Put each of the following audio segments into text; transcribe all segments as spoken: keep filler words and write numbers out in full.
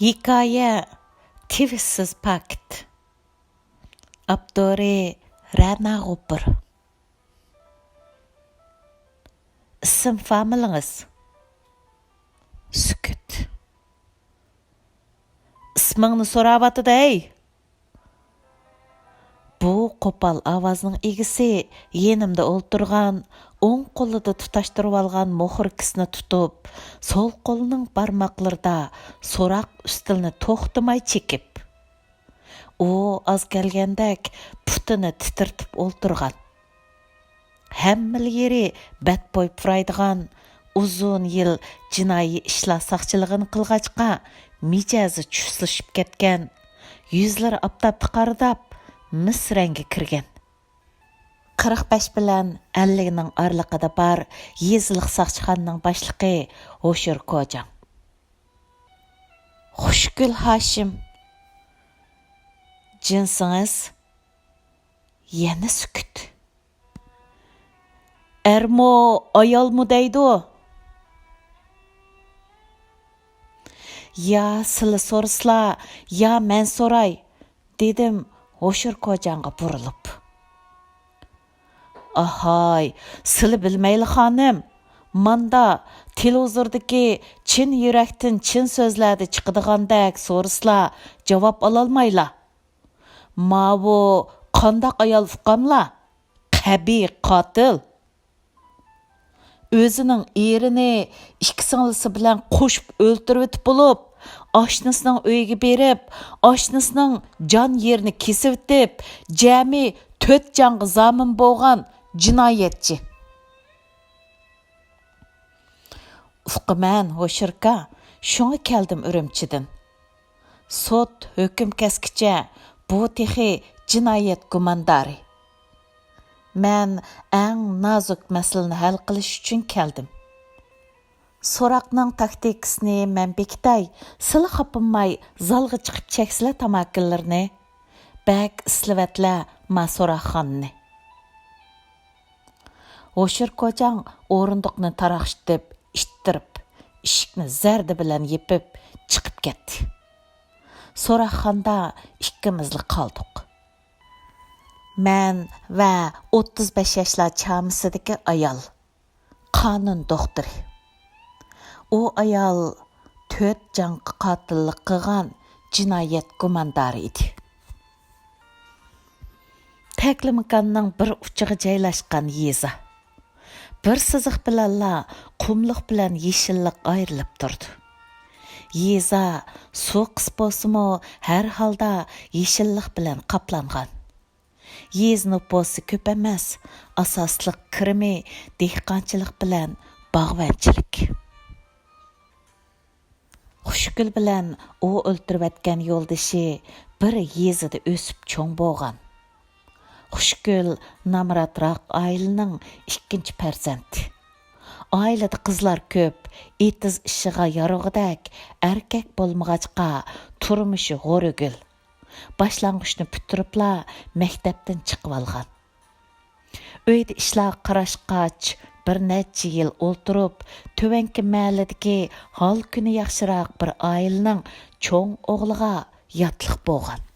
ھېكايە: تىۋىشسىز پاكىت. ئاپتورى: رەنا غوپۇر. ئىسىم فامىلىڭىز؟ سۈكۈت. ئىسمىڭنى سوراۋاتىدۇ ھەي! بۇ قوپال ئاۋازنىڭ ئىگىسى يېنىمدا ئولتۇرغان، ئوڭ قولىدا تۇتاشتۇرۇۋالغان موخوركىسىنى تۇتۇپ، سول قولىنىڭ بارماقلىرىدا سوراق ئۈستىلىنى توختىماي چېكىپ، ئۇ ئاز كەلگەندەك پۇتىنى تىترىتىپ ئولتۇرغان. ھەممىلا يېرى بەتبوي پۇرايدىغان، ئۇزۇن يىل جىنايى ئىشلار ساقچىلىقىنى قىلغاچقا، مىجەزى چۇسلىشىپ كەتكەن، يۈزلىرى ئاپتاپقا قارىداپ، مىس رەڭگە كىرگەن. قىرىق بەش بىلەن ئەللىكنىڭ ئارىلىقىدا بار يېزىلىق ساقچىخانىنىڭ باشلىقى ھوشۇر كوجاڭ. خۇشگۈل ھاشىم. جىنسىڭىز؟ يەنە سۈكۈت. ئەرمۇ، ئايالمۇ دەيدۇ. يا سىلە سورىسىلا، يا مەن سوراي، دېدىم ھوشۇر كوجاڭغا بۇرۇلۇپ. ئاھاي، سىلە بىلمەيلا خانىم، ماندا تېلېۋىزوردىكى چىن يۈرەكتىن چىن سۆزلەردە چىقىدىغاندەك سورىسىلا جاۋاب ئالالمايلا. ماۋۇ قانداق ئايال ئۇقاملا؟ قەبىھ قاتىل! ئۆزىنىڭ ئېرىنى ئىككى سىڭلىسى بىلەن قوشۇپ ئۆلتۈرۈۋېتىپ بولۇپ، ئاشنىسىنىڭ ئۆيىگە بېرىپ، ئاشنىسىنىڭ جان يېرىنى كېسىۋېتىپ، جەمئىي تۆت جانغا زامىن بولغان جىنايەتچى. ئۇقىمەن، ھوشۇركا، شۇڭا كەلدىم ئۈرۈمچىدىن. سوت ھۆكۈم كەسكىچە بۇ تېخى جىنايەت گۇماندارى. مەن ئەڭ نازۇك مەسىلىنى ھەل قىلىش ئۈچۈن كەلدىم. سوراقنىڭ تاكتىكىسىنى مەن بېكىتەي، سىلە خاپىماي زالغا چىقىپ چەكسىلە تاماكىلىرىنى. بەك ئىسلىۋەتلە ما سوراقخانىنى. ھوشۇر كوجاڭ ئورۇندۇقنى تاراقشىتىپ، ئىتتىرىپ، ئىشىكنى زەردە بىلەن يېپىپ، چىقىپ كەتتى. سوراقخانىدا ئىككىمىزلا قالدۇق. مەن ۋە ئوتتۇز بەش ياشلار چامىسىدىكى ئايال، قانۇن دوختۇرى. ئۇ ئايال تۆت جانغا قاتىللىق قىلغان جىنايەت گۇماندارى ئىدى. تەكلىماكاننىڭ بىر ئۇچىغا جايلاشقان يېزا. بىر سىزىق بىلەنلا قۇملۇق بىلەن يېشىللىق ئايرىلىپ تۇرىدۇ. يېزا سۇ قىس بولسىمۇ، ھەر ھالدا يېشىللىق بىلەن قاپلانغان. يېزا نوپۇسى كۆپ ئەمەس، ئاساسلىق كىرىمى دېھقانچىلىق بىلەن باغۋەنچىلىك. خۇشگۈل بىلەن ئۇ ئۆلتۈرۈۋەتكەن يولدىشى بىر يېزىدا ئۆسۈپ چوڭ بولغان. خۇشگۈل نامراتراق ئائىلىنىڭ ئىككىنچى پەرزەنتى. ئائىلىدە قىزلار كۆپ، ئېتىز ئىشىغا يارىغۇدەك ئەركەك بولمىغاچقا، تۇرمۇشى غورىگىل. باشلانغۇچنى پۈتتۈرۈپلا مەكتەپتىن چىقىۋالغان. ئۆيدە ئىشلارغا قاراشقاچ، بىر نەچچە يىل ئولتۇرۇپ، تۆۋەنكى مەھەللىدىكى ھال-كۈنى ياخشىراق بىر ئائىلىنىڭ چوڭ ئوغلىغا ياتلىق بولغان.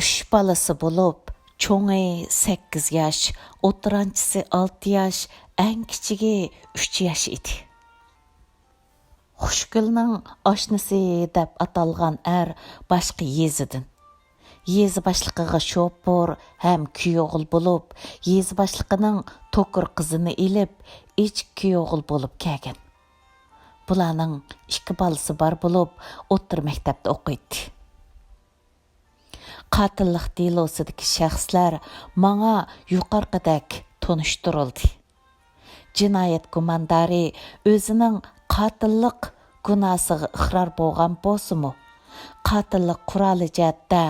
ئۈچ بالىسى بولۇپ، چوڭى سەككىز ياش، ئوتتۇرانچىسى ئالتە ياش، ئەڭ كىچىكى ئۈچ ياش ئىدى. خۇشگۈلنىڭ ئاشنىسى دەپ ئاتالغان ئەر باشقا يېزىدىن. يېزا باشلىقىغا شوپۇر ھەم كۈيئوغۇل بولۇپ، يېزا باشلىقىنىڭ توكۇر قىزىنى ئېلىپ، ئىچ كۈيئوغۇل بولۇپ كەلگەن. بۇلارنىڭ ئىككى بالىسى بار بولۇپ، ئوتتۇرا مەكتەپتە ئوقۇيتتى. قاتىللىق دېلوسىدىكى شەخسلەر ماڭا يۇقىرىقىدەك تونۇشتۇرۇلدى. جىنايەت گۇماندارى ئۆزىنىڭ قاتىللىق گۇناھسىغا ئىقرار بولغان بولسىمۇ، قاتىللىق قورالى جەھەتتە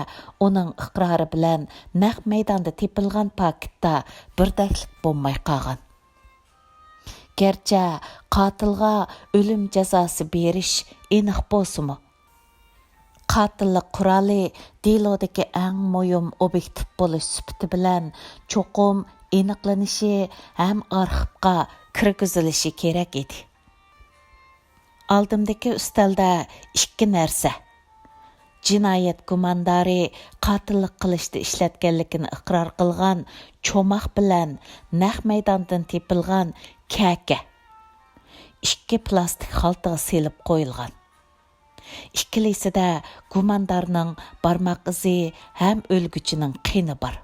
ئۇنىڭ ئىقرارى بىلەن نەق مەيداندا تېپىلغان پاكىتتا بىردەكلىك بولماي قالغان. گەرچە قاتىلغا ئۆلۈم جازاسى بېرىش ئېنىق بولسىمۇ، قاتىللىق قورالى دېلودىكى ئەڭ مۇھىم ئوبيېكتىپ بولۇش سۈپىتى بىلەن چوقۇم ئېنىقلىنىشى ھەم ئارخىپقا كىرگۈزۈلۈشى كېرەك ئىدى. ئالدىمدىكى ئۈستەلدە ئىككى نەرسە. جىنايەت گۇماندارى قاتىللىق قىلىشتا ئىشلەتكەنلىكىنى ئىقرار قىلغان چوماق بىلەن نەق مەيداندىن تېپىلغان كەكە. ئىككى پىلاستىك خالتىغا سېلىپ قويۇلغان. ئىككىلىسىدە گۇماندارنىڭ بارماق ئىزى ھەم ئۆلگۈچىنىڭ قېنى بار.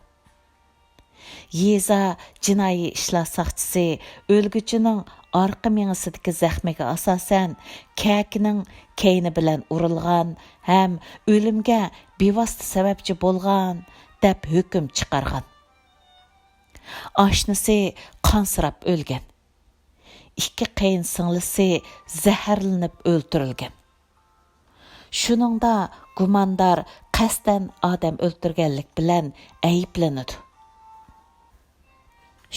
يېزا جىنايى ئىشلار ساقچىسى ئۆلگۈچىنىڭ ئارقا مېڭىسىدىكى زەخمىگە ئاساسەن، كەكىنىڭ كەينى بىلەن ئۇرۇلغان ھەم ئۆلۈمگە بىۋاسىتە سەۋەبچى بولغان، دەپ ھۆكۈم چىقارغان. ئاشنىسى قانسىراپ ئۆلگەن. ئىككى قېيىن سىڭلىسى زەھەرلىنىپ ئۆلتۈرۈلگەن. شۇنىڭدا گۇماندار قەستەن ئادەم ئۆلتۈرگەنلىك بىلەن ئەيىبلىنىدۇ.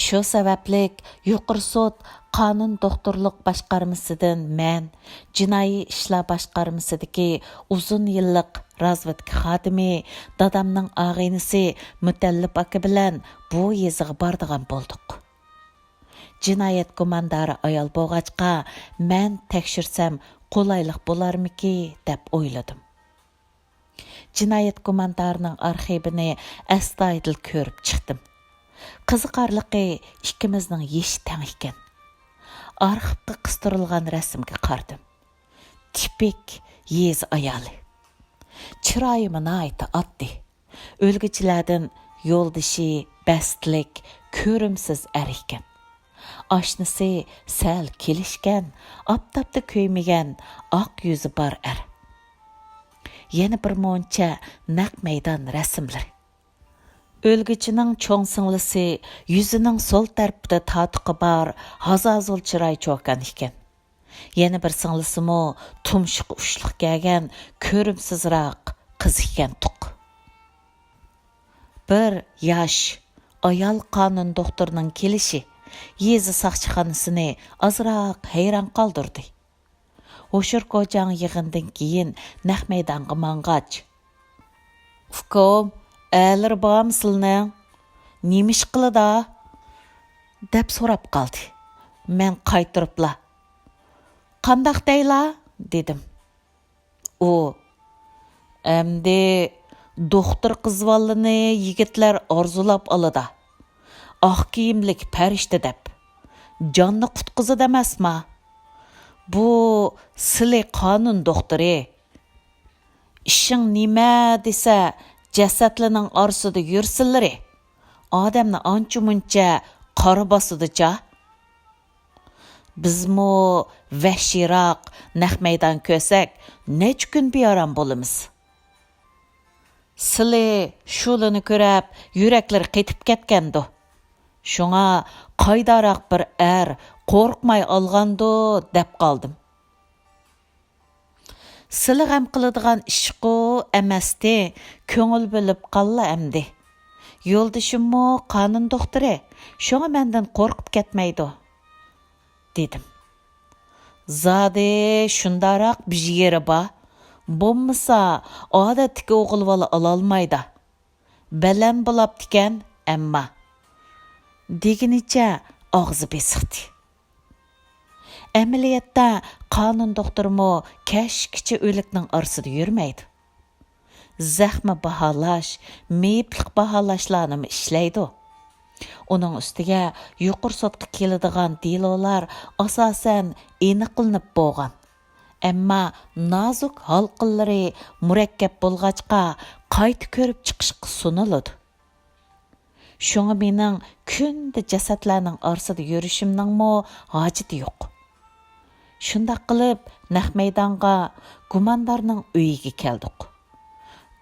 شۇ سەۋەبلىك يۇقىرى سوت قانۇن دوختۇرلۇق باشقارمىسىدىن مەن، جىنايى ئىشلار باشقارمىسىدىكى ئۇزۇن يىللىق رازۋېدكا خادىمى، دادامنىڭ ئاغىنىسى مۇتەللىپ ئاكا بىلەن بۇ يېزىغا بارىدىغان بولدۇق. جىنايەت گۇماندارى ئايال بولغاچقا، مەن تەكشۈرسەم قولايلىق بولارمىكى دەپ ئويلىدىم. جىنايەت گۇماندارىنىڭ ئارخىپىنى ئەستايىدىل كۆرۈپ چىقتىم. قىزىقارلىقى، ئىككىمىزنىڭ يېشى تەڭ ئىكەن. ئارخىپقا قىستۇرۇلغان رەسىمگە قارىدىم. تىپىك يېزا ئايالى. چىرايىمۇ ناھايىتى ئاددىي. ئۆلگۈچىلەردىن يولدىشى بەستلىك، كۆرۈمسىز ئەر ئىكەن. ئاشنىسى سەل كېلىشكەن، ئاپتاپتا كۆيمىگەن، ئاق يۈزى بار ئەر. يەنە بىر مۇنچە نەق مەيدان رەسىملىرى. ئۆلگۈچىنىڭ چوڭ سىڭلىسى يۈزىنىڭ سول تەرىپىدە تاتۇقى بار، ھازازۇل چىراي چوكان ئىكەن. يەنە بىر سىڭلىسىمۇ تۇمشۇقى ئۇچلۇق كەلگەن كۆرۈمسىزراق قىز ئىكەنتۇق. بىر ياش ئايال قانۇن دوختۇرنىڭ كېلىشى يېزا ساقچىخانىسىنى ئازراق ھەيران قالدۇردى. ھوشۇر كوجاڭ يىغىندىن كېيىن نەق مەيدانغا ماڭغاچ، «ئۇكام، ئەرلىرى بارمۇ سىلىنىڭ؟ نېمە ئىش قىلىدا؟» دەپ سوراپ قالدى. مەن قايتۇرۇپلا، «قانداق دەيلا؟» دېدىم. ئۇ، «ئەمدى دوختۇر قىزۋاللىنى يىگىتلەر ئارزۇلاپ ئالىدا. ئاق كىيىملىك پەرىشتە دەپ. جاننى قۇتقۇزىدۇ ئەمەسما؟ بۇ سىلى قانۇن دوختۇرى. ئىشىڭ نېمە دېسە، جەسەتلىنىڭ ئارىسىدا يۈرسىلىرى. ئادەمنى ئانچە-مۇنچە قارا باسىدۇچا. بىزمۇ ۋەھشىيراق نەق مەيدان كۆرسەك، نەچچە كۈن بىئارام بولىمىز. سىلى شۇلىنى كۆرەپ، يۈرەكلىرى قېتىپ كەتكەندۇ. شۇڭا قايداراق بىر ئەر قورقماي ئالغاندۇ، دەپ قالدىم.» سىلى غەم قىلىدىغان ئىشقۇ ئەمەستى، كۆڭۈل بۆلۈپ قاللا ئەمدى. يولدىشىممۇ قانۇن دوختۇرى، شۇڭا مەندىن قورقۇپ كەتمەيدۇ، دېدىم. زادى شۇنداراق بىر يېرى بار، بولمىسا ئادەتتىكى ئوغۇل بالا ئالالمايدا. بەلەن بولاپتىكەن ئەمما، دېگىنىچە ئاغزى بېسىقتى. ئەمەلىيەتتە قانۇن دوختۇرىمۇ كەچكىچە ئۆلۈكنىڭ ئارىسىدا يۈرمەيدۇ. زەخمە باھالاش، مېيىپلىق باھالاشلارنىمۇ ئىشلەيدۇ. ئۇنىڭ ئۈستىگە يۇقىرى سوتقا كېلىدىغان دېلولار ئاساسەن ئېنىقلىنىپ بولغان. ئەمما نازۇك ھالقىلىرى مۇرەككەپ بولغاچقا، قايتا كۆرۈپ چىقىشقا سۇنۇلىدۇ. شۇڭا مېنىڭ كۈندە جەسەتلەرنىڭ ئارىسىدا يۈرۈشۈمنىڭمۇ ھاجىتى يوق. شۇنداق قىلىپ، نەق مەيدانغا گۇماندارنىڭ ئۆيىگە كەلدۇق.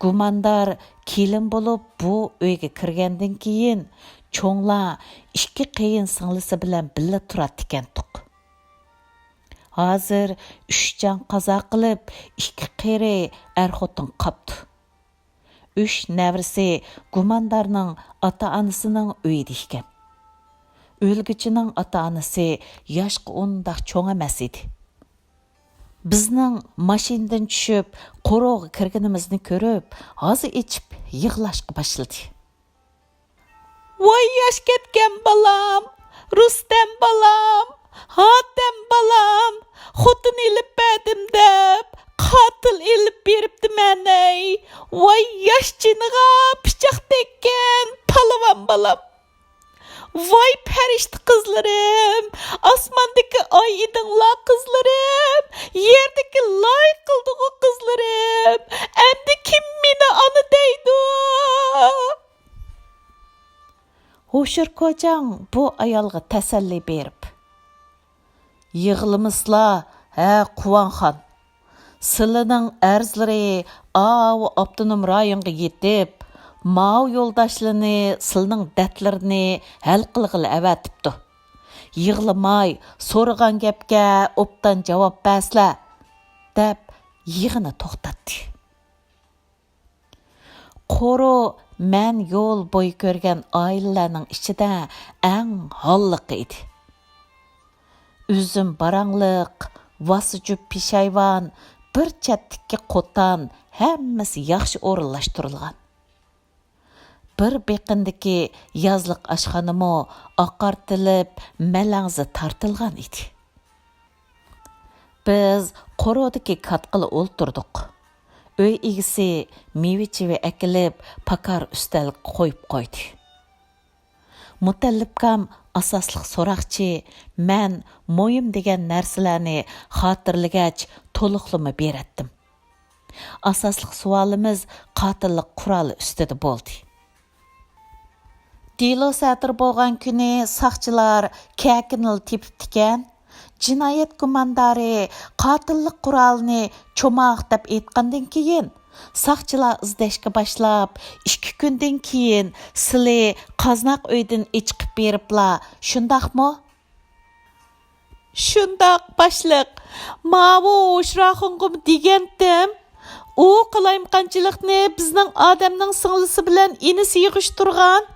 گۇماندار كېلىن بولۇپ بۇ ئۆيگە كىرگەندىن كېيىن، چوڭلار ئىككى قېيىن سىڭلىسى بىلەن بىللە تۇراتتىكەنتۇق. ھازىر ئۈچ جان قازا قىلىپ، ئىككى قېرى ئەر-خوتۇن قاپتۇ. ئۈچ نەۋرىسى گۇماندارنىڭ ئاتا-ئانىسىنىڭ ئۆيىدە ئىكەن. ئۆلگۈچىنىڭ ئاتا-ئانىسى ياشقا ئۇنداق چوڭ ئەمەس ئىدى. بىزنىڭ ماشىنىدىن چۈشۈپ، قورۇغا كىرگىنىمىزنى كۆرۈپ، ھازا ئېچىپ يىغلاشقا باشلىدى. «ۋاي ياش كەتكەن بالام، رۇستەم بالام، ھاتەم بالام، خوتۇن ئېلىپ بەردى.» ئاسماندىكى ئاي ئىدىڭلار قىزلىرىم، يەردىكى لاي قىلدىغۇ قىزلىرىم، ئەمدى كىم مېنى ئانا دەيدۇ؟ ھوشۇر كوجاڭ بۇ ئايالغا تەسەللى بېرىپ، يىغلىمىسىلا، ھە، قۇۋانخان. سىلىنىڭ ئەرزلىرى ئاۋۇ ئاپتونوم رايونغا يېتىپ، ماۋۇ يولداشلىرىنى سىلىنىڭ دەردلىرىنى ھەل قىلغىلى ئەۋەتىپتۇ. يىغلىماي، سورىغان گەپكە ئوبدان جاۋاب بەرسىلە، دەپ يىغىنى توختاتتى. قورۇ مەن يول بويى كۆرگەن ئائىلىلەرنىڭ ئىچىدە ئەڭ ھاللىقى ئىدى. ئۈزۈم باراڭلىق، ۋاسا جۈپ پېشايۋان، بىر چەتتىكى قوتان، ھەممىسى ياخشى ئورۇنلاشتۇرۇلغان. بىر بېقىندىكى يازلىق ئاشخانىمۇ ئاقارتىلىپ، مەلەڭزە تارتىلغان ئىدى. بىز قورۇدىكى كاتقىلا ئولتۇردۇق. ئۆي ئىگىسى مېۋە-چېۋە ئەكېلىپ، پاكار ئۈستەلگە قويۇپ قويدى. مۇتەللىپكام ئاساسلىق سوراقچى، مەن مۇھىم دېگەن نەرسىلەرنى خاتىرىلىگەچ، تولۇقلىما بېرەتتىم. ئاساسلىق سوئالىمىز قاتىللىق قورالى ئۈستىدە بولدى. دېلو سادىر بولغان كۈنى ساقچىلار كەكىنىلا تېپىپتىكەن. جىنايەت گۇماندارى قاتىللىق قورالىنى چوماق دەپ ئېيتقاندىن كېيىن، ساقچىلار ئىزدەشكە باشلاپ، ئىككى كۈندىن كېيىن سىلى قازناق ئۆيدىن ئېچىقىپ بېرىپلا، شۇنداقمۇ؟ شۇنداق، باشلىق. ماۋۇ ھوشراخۇنغىمۇ دېگەنتىم. ئۇ قالايمىقانچىلىقنى بىزنىڭ ئادەمنىڭ سىڭلىسى بىلەن ئىنىسى يىغىشتۇرغان.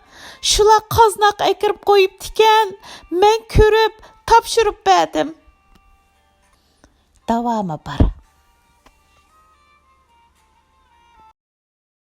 شۇلار قازناق ئەكىرىپ قويۇپتىكەن. مەن كۆرۈپ، تاپشۇرۇپ بەردىم. داۋامى بار.